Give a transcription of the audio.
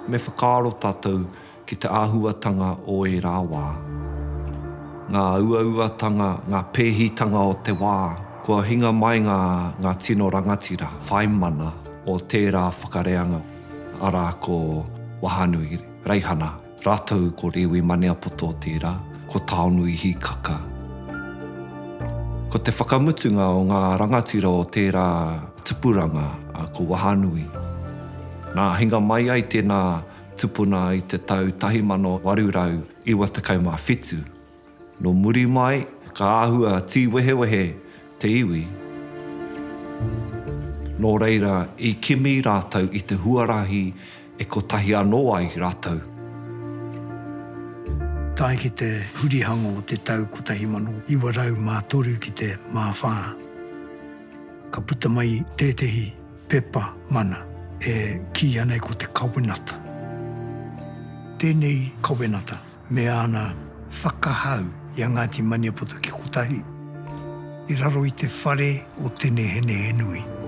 Me whakaaro tātou ki te āhuatanga o ērā wā. Ngā uauatanga, ngā pēhitanga o te wā, kua hinga mai ngā, ngā tino rangatira whai mana o tērā whakareanga, arā ko Wahanui Reihana rātou ko Rewi Maniapoto tērā, ko Taonui Hīkaka. Ko te whakamutunga o ngā rangatira o tērā tupuranga ko Wahanui. Nā, hinga mai ai tēnā tupuna i te tau 1897. Nō muri mai, ka āhua tīwehewehe te iwi. Nō reira, i kimi rātou i te huarahi e kotahi anō ai rātou. Tae ki te hurihanga o te tau 1903 ki te mā whā, ka puta mai tētehi pepa mana e kīia nei ko te kawenata. Tēnei kawenata me āna whakahau i a Ngāti Maniapoto ki kotahi, i raro i te whare o Tenehenehenui.